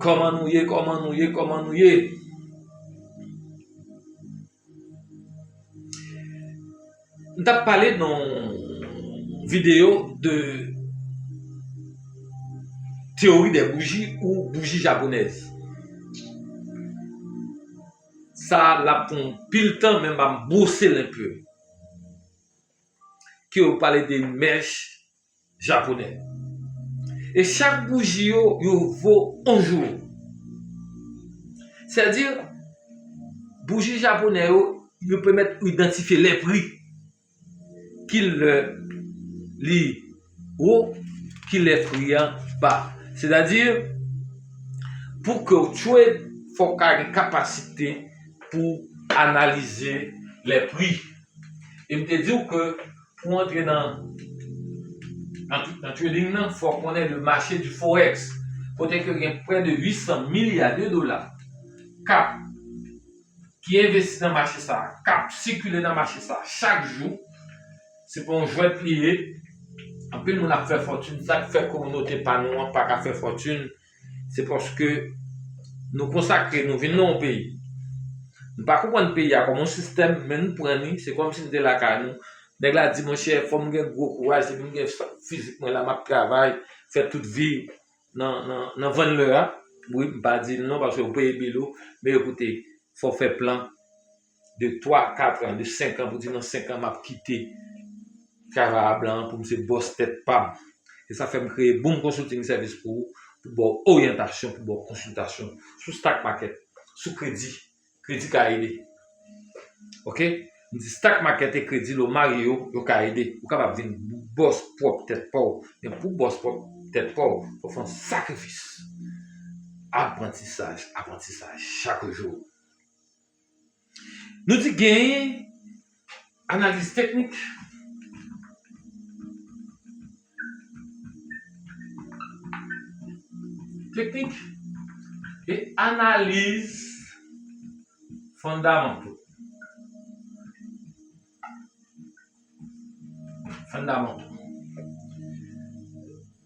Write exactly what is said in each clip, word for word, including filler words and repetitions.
Kòman nou ye, kòman nou ye, kòman nou ye? M t ap pale nan yon videyo de théorie des bougies ou bougie japonaise. Sa l ap pran pil tan, men m ap bwose l enpe. Ke yo pale de mèch japonè. E chak bouji yo, yo vo yon jou. Sètadi, bouji japonè yo, yo pèmèt ou idantifye lèpri. Kilè li wo, kilè pri a ba. Sètadi, pou ke w trade, fò w ka gen kapasite pou analize lèpri. E m te di w ke pou antre nan, nan, nan trading nan, fò w konnen le marché du forex, kote ke gen près de huit cents milliards de dola k ap, ki envesti nan mache sa, k ap sikile nan mache sa chak jou. Se pa yon jwèt li ye. Anpil moun ap fè fòtin, sa k fè kominote pa nou an pa ka fè fòtin, se paske nou konsakre, nou vin nan yon peyi. Nou pa konprann peyi a kòm yon sistèm, men nou pran li, se kòmsi nou te lakay nou. Nèg la di, monchè, fò m gen gwo kouraj, depi m gen fizik mwen la, m ap travay, fè tout vi nan, nan, nan vann lè a. Wi, m pa di l non, paske ou peye bil ou, men ekoute, fò w fè plan de twa, kat an, de senk an, pou di nan senk an, m ap kite travay a blan an pou m se bòs tèt pa m. E sa fè m kreye Boom Consulting Service pou ou, pou ba w oryantasyon, pou ba w konsiltasyon sou stock market, sou kredi. Kredi ka ede. Oke? M di stock market e kredi, lè w marye yo, yo ka ede. Ou kapab vin bòs pwòp tèt pa w. Men pou w bòs pwòp tèt pa w, fò w fè yon sakrifis. Aprantisaj, aprantisaj chak jou. Nou di genyen analiz teknik. Teknik e analiz fondamantal. Fondamantal.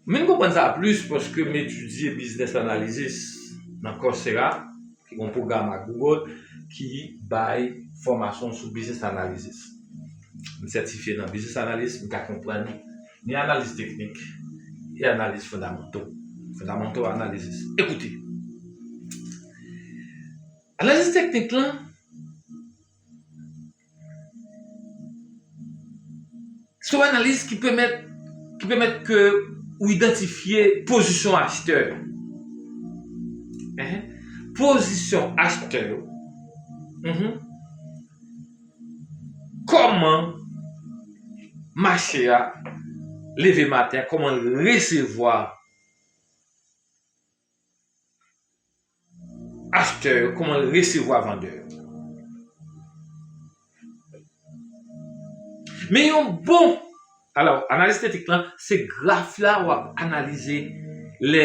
M vin konprann sa plis paske m etidye business analysis nan Coursera, ki gen yon pwogram ak Google ki bay fòmasyon sou business analysis. M sètifye nan business analysis, m ka konprann ni analiz teknik e analiz fondamantal. Fondamantal analysis. Ekoute, analiz teknik lan, se yon analiz ki pèmèt, ki pèmèt ke ou idantifye pozisyon achtè yo. Enhen. Pozisyon achtè yo. Mhm. Kòman mache a leve maten an, kòman l resevwa achtè yo, kòman l resevwa vandè yo. Men yon bon, alò, analiz teknik lan, se graf la w ap analize lè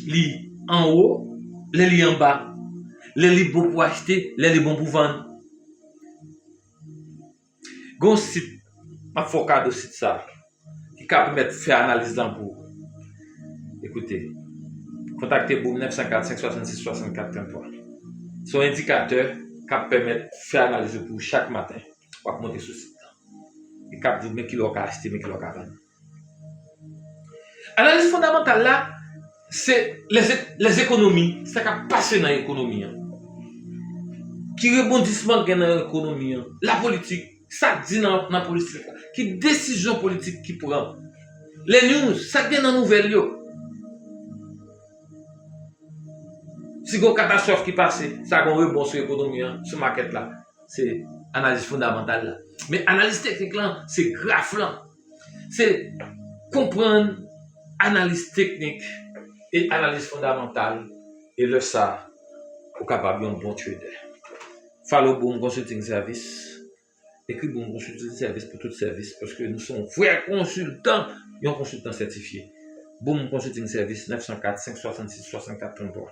li anwo, lè li anba, lè li bon pou achte, lè li bon pou vann. Gen yon sit, m ap fè w kado sit sa, ki ka pèmèt fè analiz lan pou ou. Ekoute, kontakte Boom nèf san kat, senk swasann sis, swasann kat, trannntwa. Se yon endikatè k ap pèmèt fè analiz ou pou ou chak maten. W ap monte sou sit lan. E k ap di w men kilè w ka achte, men kilè w ka vann. Analiz fondamantal la, se lèz-, lèzekonomi, sa k ap pase nan ekonomi an. Ki rebondisman gen nan ekonomi an, lapolitik, sa k di nan, nan politik la, ki desizyon politik ki pran. Les news, sa k gen nan nouvèl yo. Si gen yon katastwòf ki pase, sa gen yon rebon sou ekonomi an, sou makèt la. Se analiz fondamantal la. Men analiz teknik lan, se graf lan. Se konprann analiz teknik e analiz fondamantal. E lè sa, ou kapab yon bon trader. Follow Boom Consulting Service. Ekri Boom Consulting Service pou tout sèvis, paske nou se yon vrè konsiltan, yon konsiltan sètifye. Boom Consulting Service, nèf san kat, senk swasann sis, swasann kat, trannntwa.